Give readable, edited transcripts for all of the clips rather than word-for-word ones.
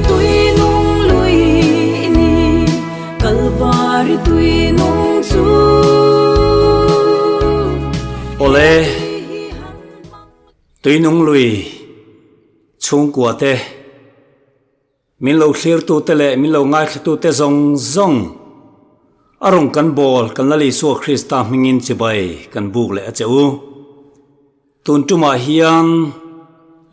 tui nung lui i ni, Kalvari tui nung chu. Awle, tui nung lui chhungkua te. Min lo thlirtute leh min lo ngaithlatute zawng zawng a rawn kan bawl kan Lal Isua Krista hmingin chibai kan buk leh a che u. Tun tumah hian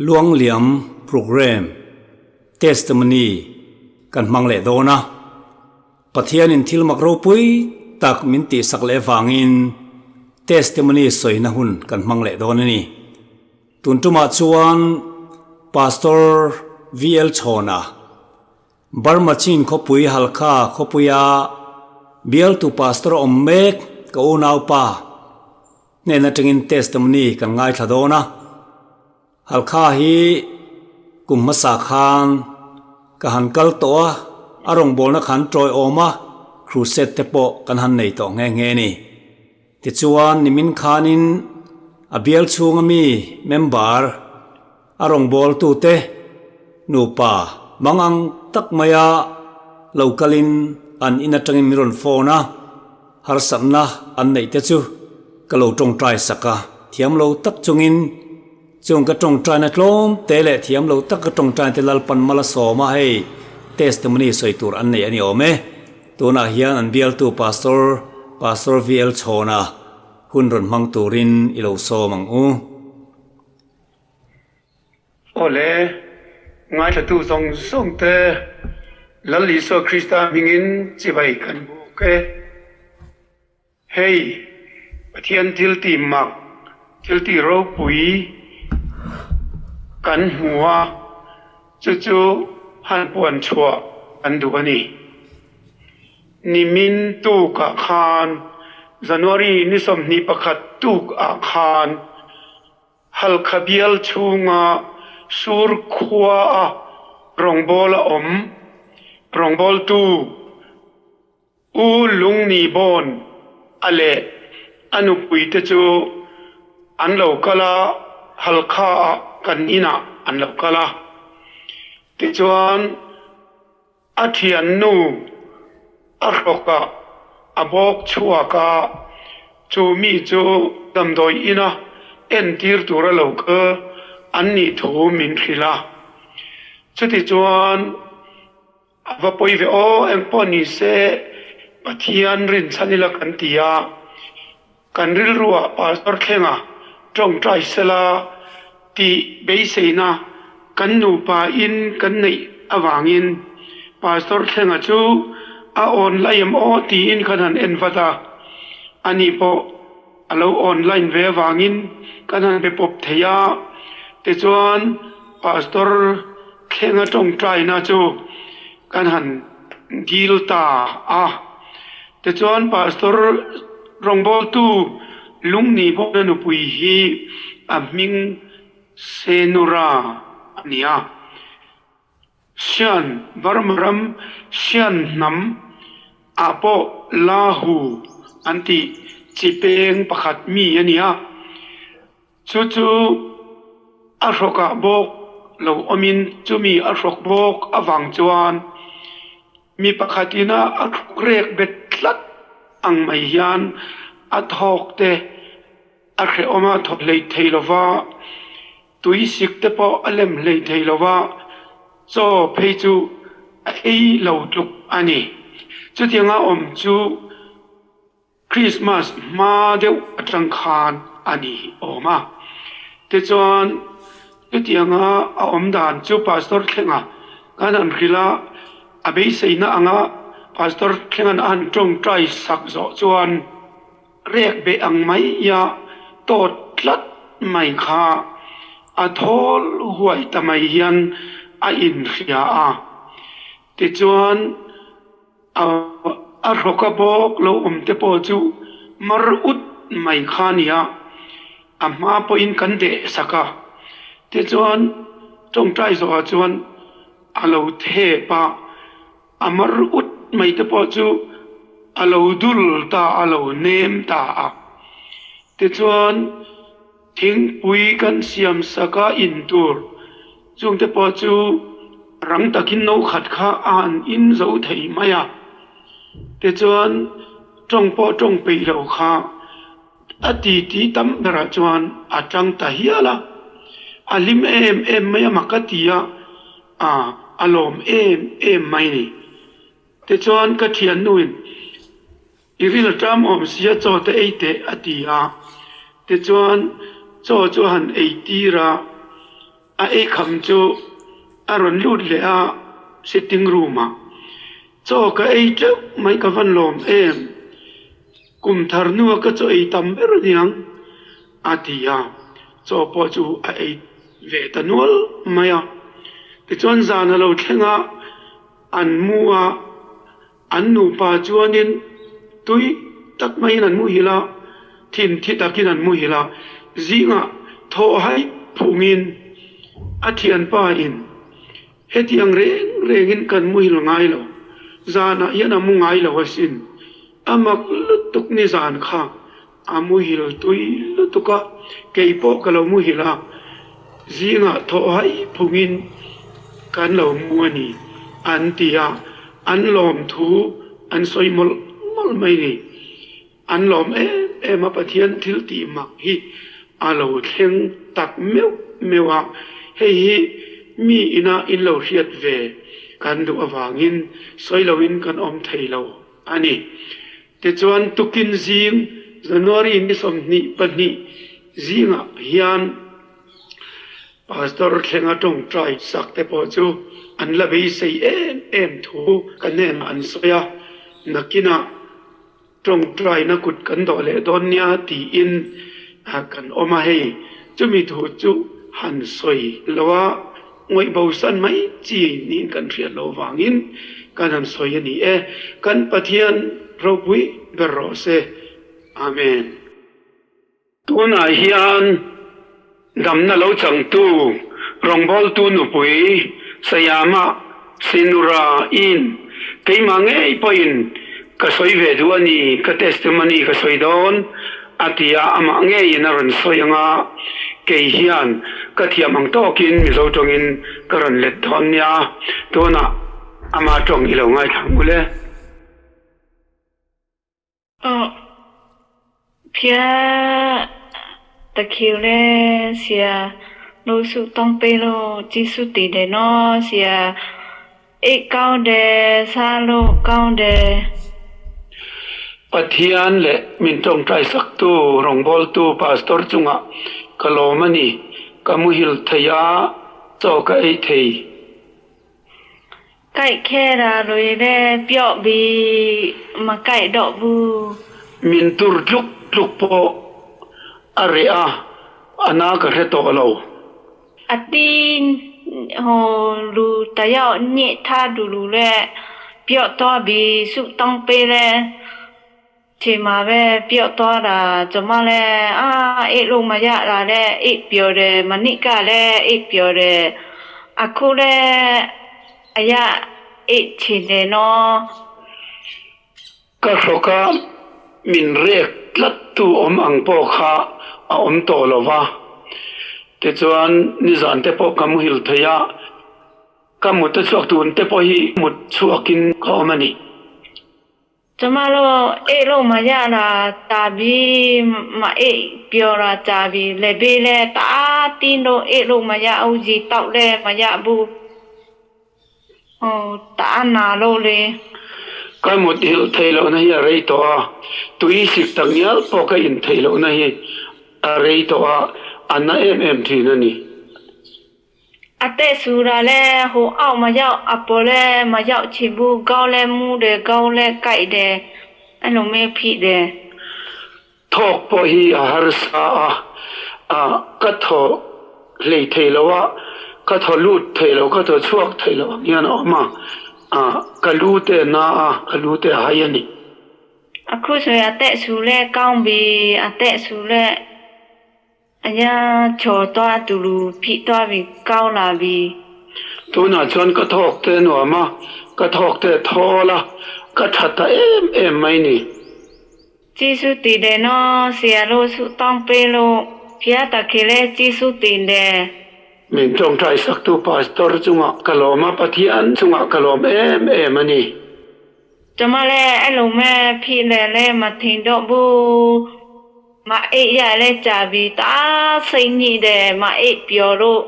Luangliam Programme Testimony kan hmang leh dawn a. Pathianin thil mak ropui tak min tihsak leh vangin Testimony sawina hun kan hmang leh dawn a ni. Tun tumah chuan Pastor VL Chhawna, Burma Chin khawpui Halkha khawpuia bialtu pastor awm mek ka unaupa hnen atangin testimony kan ngaithla dawn a. Halkha hi kum hmasa khan ka han kal tawh a, a rawngbawlna khan tawiawm a, crusade te pawh kan han nei tawh nghe nghe a ni. Tichuan, nimin khanin a bial chhunga mi member, a rawngbawltute nupa mangang tak maia lo kalin an in atangin min rawn phone a, harsatna an neih te chu ka lo tawngtai sak a, thiam lo tak chungin chung ka tawngtaina tlawm te leh thiam lo tak ka tawngtaina te Lalpan mal a sawm a, hei testimony sawi tur an nei a ni awm e. Tunah hian an bialtu Pastor Pastor VL Chhawna hun rawn hmang turin i lo sawm ang u. Awle, ngaithlatu zawng zawng te Lal Isua Krista hmingin chibai kan buk e. Hei, Pathian thil ti mak, thil ti ropui kan hmu a, chu chu han puan chhuah kan duh a ni. Nimin tukah khan, January ni 21 tukah khan, Halkha bial chhunga Sur khuaa rawngbawl a awm, rawngbawltu, U Lungni Bawn a leh a nupui te chu an lo kal a, Halkha ah kan inah an lo kal a. Tichuan a thiannu a hrawkah a bawk chhuak a, chu mi chu damdawi ina entir tura lo kal an nih thu min hrilh a. Chutichuan. A va pawi ve aw, engpawh ni se Pathian rinchhan ila kan ti a, kan rilruah Pastor thlenga tawngtai sela tih beiseina kan nupa in kan neih avangin Pastor thlenga chu a online em aw tiin kan han en vat a, ani pawh a lo online ve avangin kan han be pawp thei a, tichuan Pastor Thlenga tawngtaina chu kan han dil ta a. Tichuan Pastor rawngbawltu Lungni bawkna nupui hi a hming Senura a ni a. Sian Burma ram Sian hnam ah pawh Lahu an tih chi peng pakhat mi a ni a. Chu chu a hrawkah bawk lo awmin chumi a hrawk bawk avang chuan mi pakhatina a thluk rek bet tlat ang mai hian a thawk te a hrehawm a thawk hlei thei lo va, tui sik te pawh a lem hlei thei lo va, chaw phei chu a ei lo tluk a ni. Chutianga awm chu. Krismas hma deuh atang khan a ni awm a. Tichuan, chutianga a awm dan chu Pastor Thlenga kan han hrilh a, a beiseina anga Pastor Thlenga'n a han tawngtai sak zawh chuan rek beh ang maia tawt tlat mai kha a thawl huai ta mai hian a inhria a. Tichuan. A hrawka bawk lo awm te pawh chu mar ut mai kha a ni a, a hma pawhin kan deh sak a. Tichuan tawngtai zawhah chuan a lo thep a, a mar ut mai te pawh chu a lo dul ta a, a lo nem ta a. Tichuan thingpui kan siam sak a in tur chungte pawh chu. Rang takin no khat kha a han in zo thei mai a, tichuan tawng pawh tawng peih lo kha a titi tam berah chuan a tang ta hial a, a hlim em em mai a mak a ti a, a lawm em em mai ni. Tichuan ka thiannuin I ril a ṭam awm sia chaw te ei teh a ti a, tichuan chaw chu a han ei tir a, a ei kham chu a rawn lut leh a sitting room ah chaw ka ei teuh mai ka van lawm em, kum thar hnua ka chaw ei tam ber aniang a ti a, chaw pawh chu a ei ve ta nual mai a, tichuan zan a lo thleng a an mu a. An nupa chuanin tui tak maiin an muhil a, thin thi takin an muhil a, zingah thaw hai phungin a thianpa in hetiang reng rengin kan muhil ngai lo, zanah hian a mu ngai lo asin, a mak lutuk nizan kha a muhil tui lutuk a, kei pawh ka lo muhil a, zingah thaw hai phungin kan lo mu a ni an ti a, an lawm thu an sawi mawlh mawlh mai ni. An lawm em em a, Pathian thil tih mak hi a lo thleng tak meuh meuh a, hei hi mi ina in lo hriat ve kan duh avangin sawi loin kan awm thei lo a ni. Tichuan, tukin zing January ni 22 zingah hian Pastor Thlenga tawngtai sak te pawh chu an la beisei em em thu ka hnenah an sawi a, nakinah tawngtaina kut kan dawh leh dawn nia tiin kan awm a, hei chumi thu chu han sawi lo a. Ngawih bosan mai chi niin kan hriat loh vangin kan han sawi a ni e. Kan Pathian ropui ber rawh se. Amen. Tunah hian damna lo changtu rawngbawltu nupui Sayama Sinura in keimah ngei pawhin ka sawi ve duh a ni, ka testimony ka sawi dawn a ti a, amah ngeiin a rawn sawi ang a, kei hian ka thiam ang tawkin Mizo tawngin ka rawn let dawn nia, tunah ama tawng i lo ngaithla ang ule. Aw, phia takhiu le sia lo su tong pe lo chi su ti de no sia ei kau de sa lo kau de. Pathian leh min tawngtai saktu rawngbawltu Pastor chungah ka lawm a ni. Ka muhil thei a, chaw ka ei thei. Kaih khe ra lui le piawh bi ma kaih dawh bu. Min tur tluk tluk pawh a reh a, a na ka hre tawh lo. A tin haw lu ta yao nyeh tha du lu le piawh tuah bi suh tong pe le 起码呗，表大啦，怎么嘞？啊，一路嘛呀啦嘞，一表嘞，嘛你个嘞，一表嘞，啊哭嘞，哎呀，一起嘞喏。 Ka hrawka min rek tlattu awm ang pawh kha a awm tawh lo va, tichuan nizan te pawh ka muhil thei a, ka mut a chhuak tun te pawh hi mut chhuakin ka awm a ni. 怎么咯？一路嘛呀啦，大比嘛一表啦，大比来比嘞，打电咯，一路嘛呀，有时到嘞嘛呀不，哦，打哪路嘞？ Ka mut hilh theih lohna hi a rei tawh a, tui sik tak ngial pawh ka in theih lohna hi a rei tawh a, a na em em thin a ni. A teh sura le ho au ma yau a paw le ma yau chi bu gao le mu de gao le kaih de a lo me phih de. Thawk pawh hi a harsa a, a ka thaw hlei thei lo a, ka thaw lut thei lo, ka thaw chhuak thei lo ang hian a awm a, a ka lu te a na a, ka lu te a hai a ni. A khu sawi a teh su le kaung bi a teh su le. A ya chaw tuah tulu phih tuah vi kau la vi. Tunah chuan ka thawk te nuam a, ka thawk te thawl a, ka tha ta em em mai ni. Jisu ti de no sia lo su tong pe lo phia ta khi le Jisu tin de. Min tawngtai saktu Pastor chungah ka lawm a, Pathian chungah ka lawm em em a ni. ကျမလည်းအဲ့လိုမဲ့ဖိလဲလဲမထင်တော့ဘူးမအိပ်ရလဲကြာပြီတအားစိတ်ညစ်တယ်မအိပ်ပျော်လို့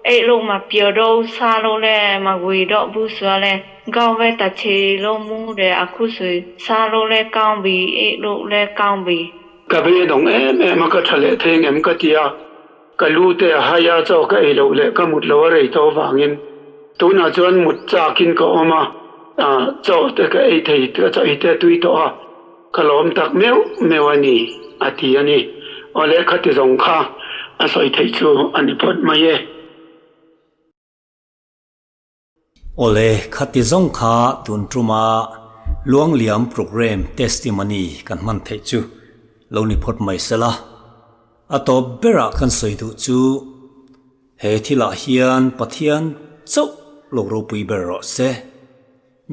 အိပ်လို့မပျော်တော့စားလို့လဲမဝေတော့ဘူးဆိုတော့လဲကောင်းပဲတစ်ချေလုံးမူးတယ်အခုဆိုစားလို့လဲကောင်းပြီအိပ်လို့လဲကောင်းပြီ Ka beidawng em em a, ka tha leh thei ngem ka ti a, ka lu te a hai a, chaw ka ei loh leh ka mut lo a rei tawh avangin tunah chuan mut chakin ka awm a, chaw te ka ei thei, ka chaw ei te a tui tawh a, ka lawm tak meuh meuh a ni, a ti a ni. Aw le, khati zawng kha a sawi theih chu a ni phawt mai e. Awle, khati zawng kha tun tuma Luangliam Programme Testimony kan hman theih chu lo ni phawt mai sela. A tawp berah kan sawi duh chu he thilah hian Pathian chauh lo ropui ber rawh se.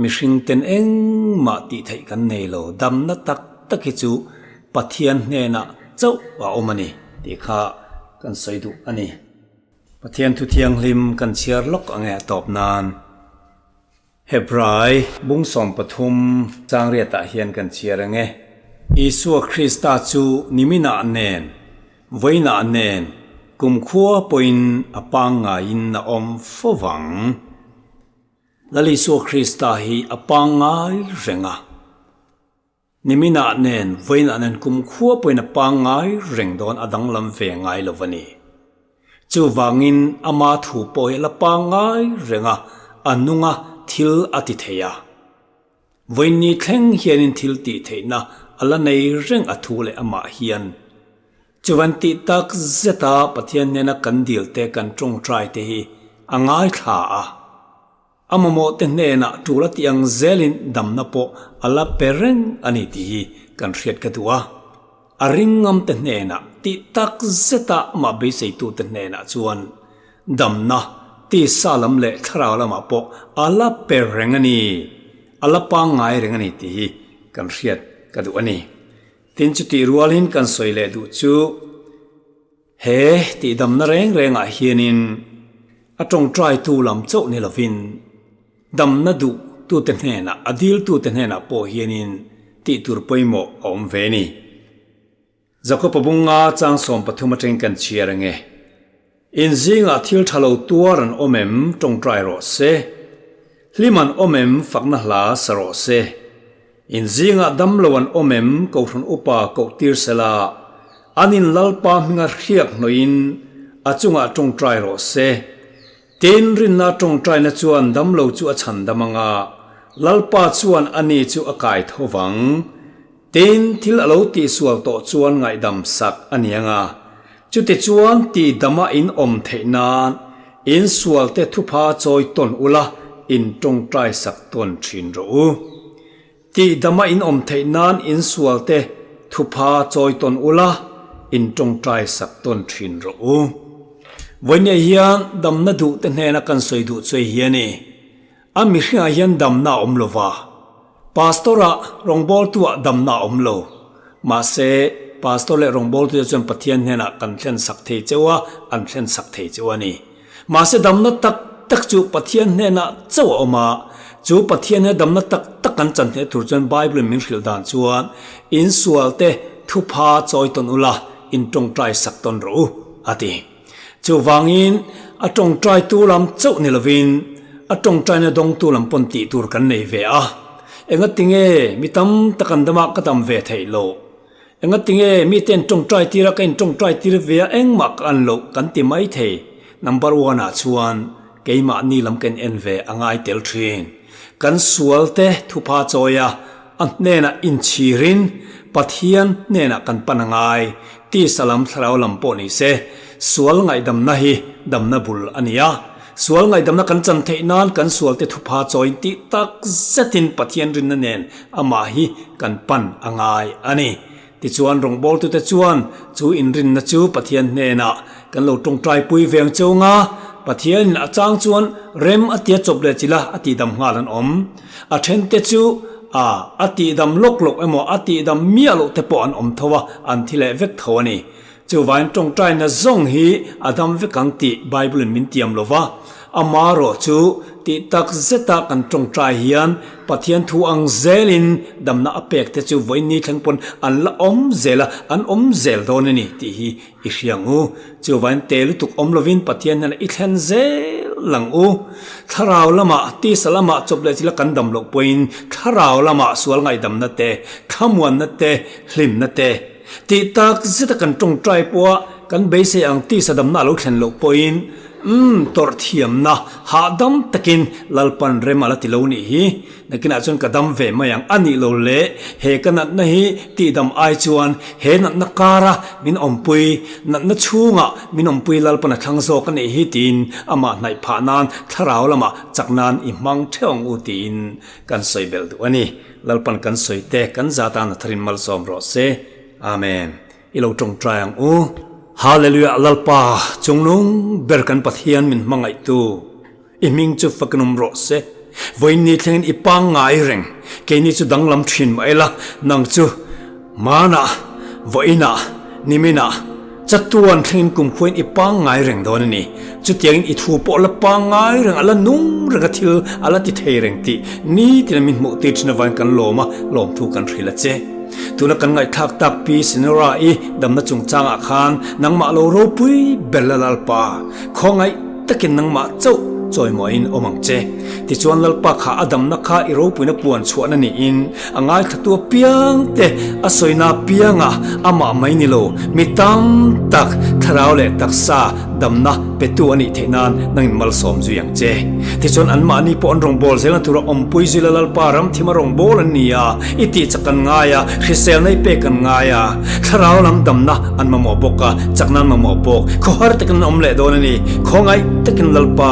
Mihring ten engmah tih theih kan nei lo, damna tak tak hi chu Pathian hnenah chauh a awm a ni tih kha kan sawi duh a ni. Pathian thu thianghlim kan chhiar lawk ang e a tawp nan. Hebrai bung 13 changriatah hian kan chhiar ang e. Isua Krista chu niminah nen, vawiinah nen, kumkhua pawhin a pangngaiin a awm fo vang. Lal Isua Krista hi a pangngai reng a. Niminah nen, vawiinah nen kumkhua pawhin a pangngai reng dawn a danglam ve ngai lo a ni. Chuvangin ama thu pawh hi a la pangngai reng a, a nunga thil a ti thei a. Vawiinni thleng hianin thil tih theihna a la nei reng a thu leh amah hian. Chuvan tih tak zeta Pathian hnena kan dil te kan tawngtai te hi a ngaithla a. A mamawh te hnenah tul a tih ang zelin damna pawh a la pe reng a ni tih hi kan hriat ka duh a. A ringngam te hnenah tih tak zeta amah beiseitu te hnenah chuan damna tisa lam leh thlarau lamah pawh a la pe reng a ni, a la pangngai reng a ni tih hi kan hriat ka duh a ni. Tin chutih rualin kan sawi leh duh chu. He tihdamna reng rengah hianin a tawngtaitu lam chauh ni lovin damna duh tute hnenah, a diltute hnenah pawh hianin tih tur pawimawh a awm ve ni. Jakob-a bunga chang 13 atangin kan chhiar ang e. In zingah thil tha lo tuar an awm em tawngtai rawh se. Hlim an awm em fakna hla sa rawh se. In zingah damlo an awm em Kohhran upa koh tir sela, an in Lalpa hminga hriak hnawhin a chungah tawngtai rawh se. Tin, rinna tawngtaina chuan damlo chu a chhan dam anga, Lalpa chuan ani chu a kai tho vang. Tin, thil a lo tihsual tawh chuan ngaihdam sak a ni anga, chutichuan tihdama in awm theih nan in sualte thupha chawi tawn ula in tawngtai sak tawn thin rawh u. Tihdama in awm theih nan in sualte thupha chawi tawn ula in tawngtai sak tawn thin rawh u. Vawinia hian damna duh te hnena kan sawi duh chu hei hi a ni. A mihringah hian damna a awm lo va, Pastor-ah rawngbawltu-ah damna a awm lo. Mahse, Pastor leh rawngbawltute chuan Pathian hnenah kan thlen sak thei cheu a, an thlen sak thei cheu a ni. Mahse, damna tak tak chu Pathian hnenah chauh a awm a, chu Pathian hne damna tak tak kan chan hneh tur chuan Bible-in min hrilh dan chuan, Insualte thupha chawi tawn ula, intawngtai sak tawn rawh u, a ti. Chuvangin, a tawngtaitu lam chauh ni lovin, a tawngtaina dawngtu lam pawn tih tur kan nei ve a. Engatinge mi tam tak an dama ka dam ve theih loh? Engatinge mite an tawngtai tir a, ka intawngtai tir ve a, engmah ka an loh kan ti mai thei. Number one ah chuan keimahni lam kan en ve a ngai tel thin. Kan sualte thupha chawi a, a hnenah inchhirin Pathian hnenah kan pan a ngai. Tisa lam thlarau lam pawh ni se, sual ngaihdamna hi damna bul a ni a. Sual ngaihdamna kan chan theih nan kan sualte thupha chawiin tih tak zetin Pathian rinna nen amah hi kan pan a ngai a ni. Tichuan rawngbawltute chuan chu inrinna chu Pathian hnenah kan lo tawngtaipui ve ang cheu nga, Pathianin a chang chuan rem a tia chawp leh chila a tihdam nghal an awm. A thente chu a a tihdam lawk lawk emaw a tihdam miah loh te pawh an awm tho a, an thi leh vek tho a ni. Chuvain tawngtaina zawng hi a dam vek ang tih Bible-in min tiam lo va, amarawh chu tih tak zeta kan tawngtai hian Pathian thu ang zelin damna a pek te chu vawiin ni thleng pawn an la awm zel a, an awm zel dawn a ni tih hi i hria ang u. Chuvain te lutuk awm lovin Pathian hnenah i thlen zel ang u. Thlarau lamah, tisa lamah chawp leh chila kan dam loh pawhin thlarau lamah sual ngaihdamna te, thlamuanna te, hlimna te, Tih tak zeta kan tawngtai pawha kan beisei ang tisa damna a lo thlen loh pawhin, umm, tawrh thiamna hahdam takin Lalpan rem a la ti lo nih hi. Nakinah chuan ka dam ve mai ang a nih lo le, he ka natna hi tihdam ai chuan he natna kara min awmpui, natna chhungah min awmpui Lalpan a thlang zawk a nih hi tiin amah hnaih phah nan thlarau lamah chak nan i hmang theuh ang u tiin kan sawi belh duh a ni. Lalpan kan sawi te kan za tan a tharin malsawm rawh se. Amen. I lo tawngtai ang u. Hallelujah Lalpa chungnung ber kan Pathian min hmangaihtu i hming chu fakinawm rawh se. Vawiin ni thlengin i pangngai reng keini chu danglam thin mah ila nang chu Hmanah, vawiinah, niminah, chatuan thlengin kumkhuain i pangngai reng dawn a ni. Chutiangin i thu pawh la pangngai reng, a la nung reng a, thil a la ti thei reng tih nitin a min hmuh tir thin avangin kan lawm a, lawmthu kan hrilh a che. Tuna kan ngaihthlak tak Pi Senora-i damna chungchangah khan nangmah lo ropui ber la Lalpa, khawngaih takin nangmah chauh chawimawiin awm ang che. Tichuan Lalpa kha a damna kha i ropuina puan chhuahna niin, A ngaithlatu apiang te a sawina apianga amah mai ni lo, mi tam tak thlarau leh taksa damna petu a nih theih nan nangin malsawm zui ang che. Tichuan anmahni pawh an rawngbâwl zelna tura awmpui zui la Lalpa ramthima rawngbâwl an ni a, i tih chak an ngai a, hriselna i pek an ngai a, thlarau lam damna an mamawh bawk a, chakna an mamawh bawk. Khawhar takin an awm leh dawn a ni. Khawngaih takin Lalpa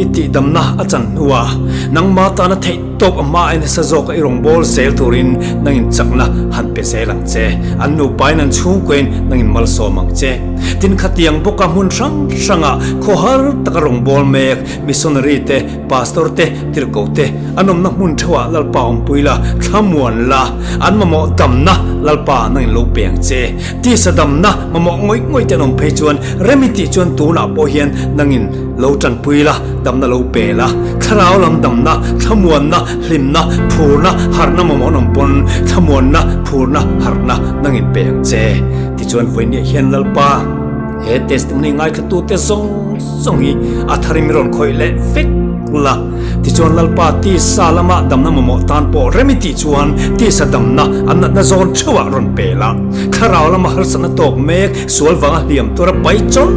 i tih damna a chan hnuah nangma tana theih Tawp a hma ai nasa zawk a i rawngbâwl zel turin nangin chakna han pe zel ang che. An nupain an chhungkuain nangin malsawm ang che. Tin khatiang bawka hmun hrang hrangah khawhar taka rawngbâwl mek missionary te, pastor te, tirhkoh te an awmna hmun theuhah Lalpa awmpui la, thlamuan la, an mamawh damna Lalpa nangin lo pe ang che. Tisa damna mamawh ngawih ngawih te an awm phei chuan rem i tih chuan tunah pawh hian nangin lo tanpui la, damna lo pe la, thlarau lam damna, thlamuanna, hlimna, phurna, harhna mamawh an awm pawn thlamuanna, phurna, harhna nangin pe ang che. Tichuan vawinia hian Lalpa he testimony ngaithlatute zawng zawng hi a tharim i rawn khawih leh vek la. Tichuan Lalpa tisa lama damna mamawh tan pawh rem i tih chuan tisa damna an natna zawn theuhah rawn pe la. Thlarau lama harsatna tawk mek sual vanga hliam tura pai chawn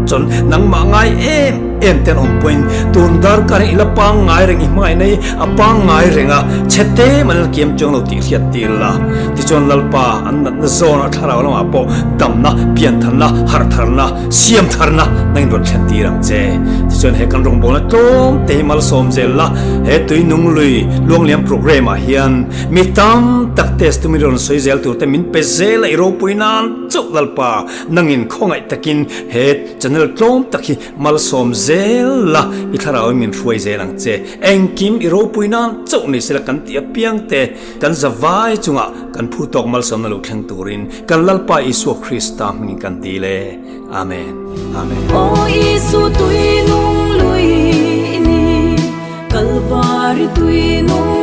chawn nangmah ngai em em te an awm pawhin tun darkar hi i la pangngai reng i hmangaihna hi a pangngai reng a, chhe te man la kiam chuang lo tih hriat tir la. Tichuan Lalpa an natna zawn a thlarau lamah pawh damna, piantharna, harhtharna, Siam tharna nangin rawn thlen tir ang che. Tichuan he kan rawngbawlna tlawm te hi malsawm zel la, he tui nung lui luangliam programme ah hian mi tam tak testimony rawn sawi zel tur te min pe zel a i ropui nan chauh Lalpa nangin khawngaih takin he channel tlawm tak hi malsawm zel la i thlarau in min hruai zel ang che. Engkim i ropui nan chauh ni sela kan tih apiang te kan zavai chungah kan phu tawk malsawmna lo thleng turin kan Lalpa Isua Krista hmingin kan dil e. Amen. Amen. Aw Isu tui nung lui i ni, Kalvari tui nung.